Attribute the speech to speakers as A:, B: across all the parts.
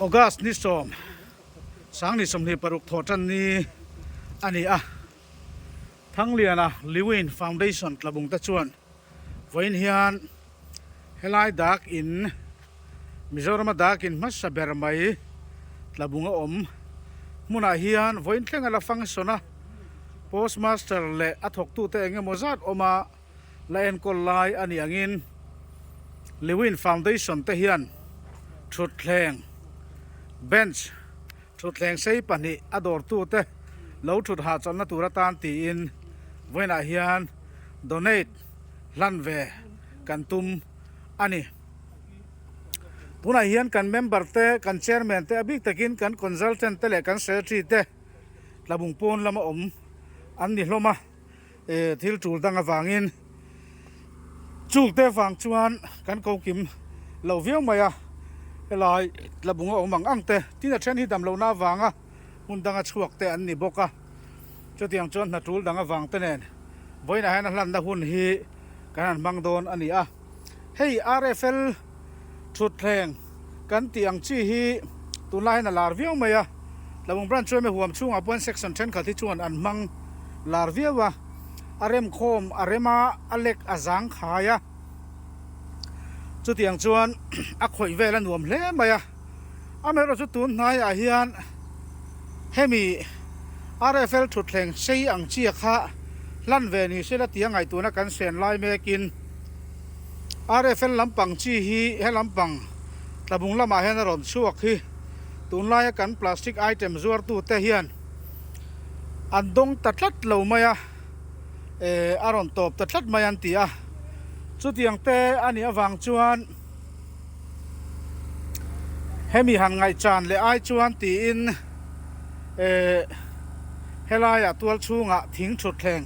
A: August ni sawm sangni 26 thawh tan ni a ni a. Thangliana Lewin Foundation tlabung te chuan vawiin hian helai dak in Mizorama dak in hmasa ber mai tlabung a awm hmunah hian vawiin thleng a la function a, Post Master leh a thawktute eng emaw zat awm a la enkawl lai a nih angin Lewin Foundation te hian thutthleng bench thutthleng sei pahnih a dawrtute lo thut hahchawlhna tur atan tiin vawiinah hian donate hlan ve kan tum a ni. Tunah hian kan member te, kan chairman te a bik takin kan consultant te leh kan secretary te tlabung pawn lama awm an ni hlawm a. Eh thil tul dang avangin chung te vang chuan kan ko kim lo viau mai a, helai tlabung a awm ang ang te tin a then hi dam lohna avanga hmun danga chhuak te an ni bawk a, chutiang chuan hna tul dang avang te nen vawiinah hian a hlanna hun hi kan han hmang dawn a ni a. Hei RFL thutthleng kan tih ang chi hi tunlai hian a lar viau mai a, Tlabung Branch chuan huam chhungah pawhin section thenkhat hi chuan an hmang lar viau a, a remkhawm a rem a, a lek a zang khai a, chutiang chuan a khawih vel a nuam hle mai a, amaherawhchu chu tun hnaiah hian hemi RFL thutthleng sei ang chi kha hlan ve ni se la tia ngaihtuahna kan sen lai mekin. RFL lampang chi hi he lampang tlabung lamah hian a rawn chhuak hi tunlaia kan plastic item zuartute hian an dawng ta tlat lo mai a, eh a rawn tawp ta tlat mai an ti a, chutiang te a nih avang chuan hemi han ngaihchan leh ai chuan tiin eh helaiah tual chhungah thing thutthleng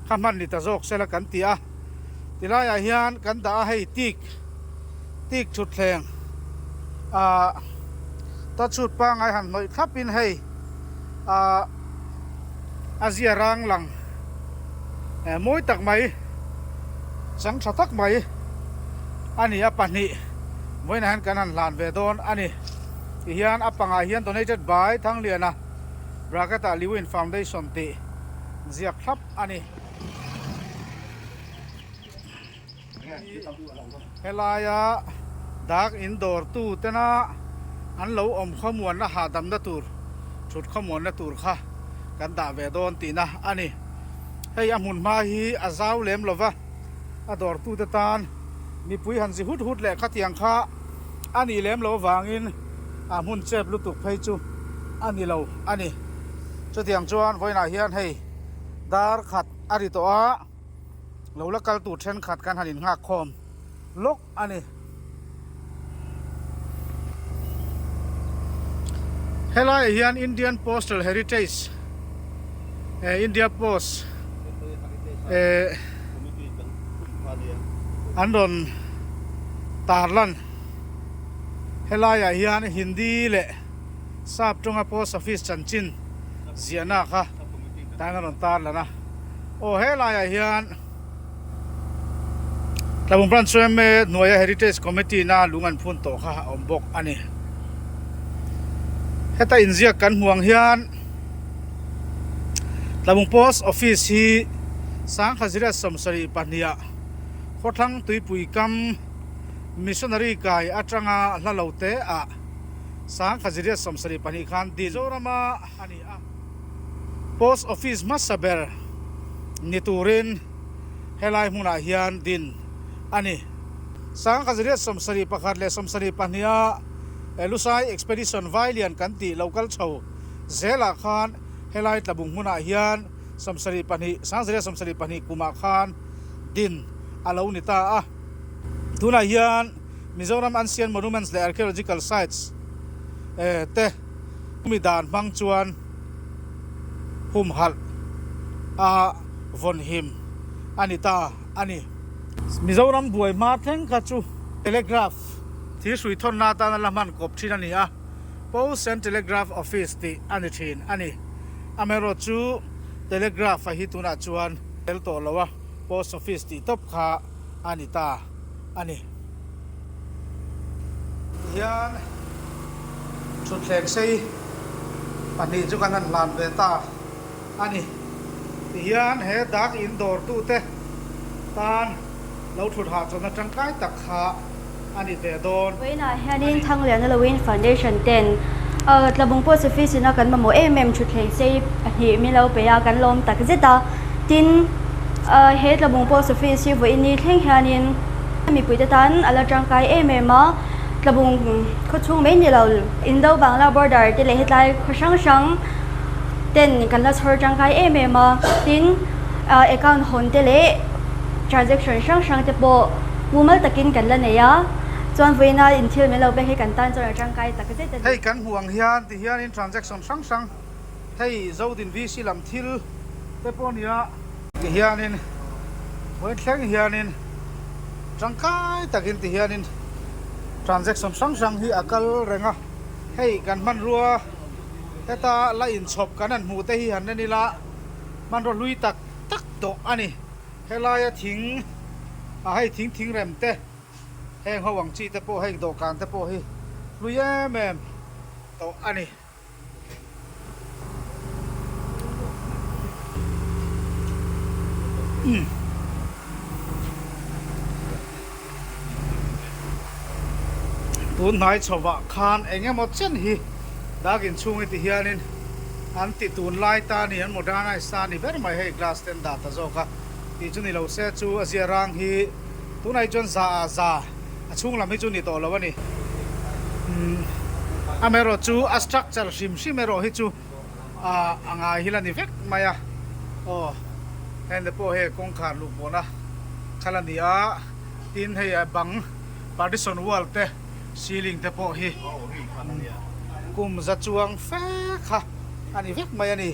A: kha hman ni ta zawk sela kan ti a. Tilaiah hian kan dah a hei tik tik thutthleng ah ta chhut pangai han hnawih thlap in hei ah a zia rang lang eh mawi tak mai chang tha tak mai a ni a pahnih vawiinah hian kan han hlan ve dawn a ni tihian a pangah hian donated by Thangliana bracket ah Liwin Foundation tih ziak thlap a ni. Helaia dak in dawr tu tena an lo awm khawmuanna hahdamna tur thut khawmuanna tur kha kan dah ve dawn tihna a ni. Hei a hmun hma hi a zau lem lo va, a dawr tute tan mipui han zi hut hut leh khatiang kha a nih lem lo avangin a hmun chep lutuk phei chu a ni lo a ni. Chutiang chuan vawiinah hian hei dar khat a ri tawh a, lo la kal tur thenkhat kan han innghak khawm lawk a ni. Helaiah hian Indian Postal Heritage eh India Post eh an rawn tarlan helaiah hian Hindi leh Sap tawnga Post Office chanchin ziahna kha tan a rawn tar lan a. Aw helaiah hian Tlabung Branch yma hnuaia Heritage Committee na lung an phun tawh kha a awm bawk a ni. Heta inziak kan hmu ang hian Tlabung Post Office hi Sangkha 27 ah khawthlang tuipui kam Missionary kai atanga hla lo te ah 1972 khan din Mizorama a ni a, Post Office hmasa ber ni turin helai hmunah hian din a ni. 1971 leh 72 a Lusai Expedition Vailian kan tih lo kal chho zelah khan helai tlabung hmunah hian 72 1972 kumah khan din a lo ni ta a. Tunah hian Mizoram Ancient Monuments leh Archaeological Sites te mi dan hmang chuan humhalh a vawnhim a ni ta a ni. Mizoram buai hma thleng kha chu Telegraph thil hrui thawnna atana la hman kawp thin a ni a, Post and Telegraph Office tih a ni thin a ni. Amaherawhchu Telegraph a hi tunah chuan tel tawh lo a, Post Office tih tawp kha a ni ta a ni. Tihian Thutthleng sei pahnih chu kan han hlan ve ta a ni. Tihian he dak in dawrtute tan lo thut hahchawlhna tangkai tak kha a ni ve dawn.
B: Vawiinah hianin Thangliana Lawin Foundation ten Tlabung Post Office ina kan mamawh em em thutthleng sei pahnih min lo pe a, kan lawm tak zet a. Tin, he Tlabung Post Office hi vawiin ni thleng hianin mipuite tan a la tangkai em em a. Tlabung khawchhung mai ni lo, Indo Bangla border te leh hetlai khaw hrang hrang ten kan la chhawr tangkai em em a. Tin, account hawn te leh transaction hrang hrang te pawh mumal takin kan la nei a, chuan vawiina inthil min lo pek hi kan tan chuan a tangkai tak zet a ni.
A: Hei kan hmuh ang hian ti hianin transaction hrang hrang hei Zodin VC lam thil te pawh a nia. Ti hianin vawiin thleng hianin tangkai takin ti hianin transaction hrang hrang hi a kal reng a, hei kan hmanrua heta la inchhawp kan han hmuh te hi han en ila hmanraw hlui tak tak tawh a ni. Helaia thing ah hei thing thing rem te heng ho ang chi te pawh hei dawhkan te pawh hi hlui em em tawh a ni. Tun hnai chhovah khan eng emaw chen hi dak inchhung hi ti hianin an ti tunlai ta a ni, an modernize ta a ni ber mai hei glass te an dah ta zawk a tih chu ni lo se chu a zia rang hi tunah hi chuan za ah za a chhung lam hi chu ni tawh lo a ni. Amaherawh chu a structure hrim hrim erawh hi chu a ngai hi la ni vek mai a, aw heng te pawh hei kawngkhar luh pawhna kha la ni a, tin hei bang partition wall te ceiling te pawh hi kum za chuang fe kha a ni vek mai a ni.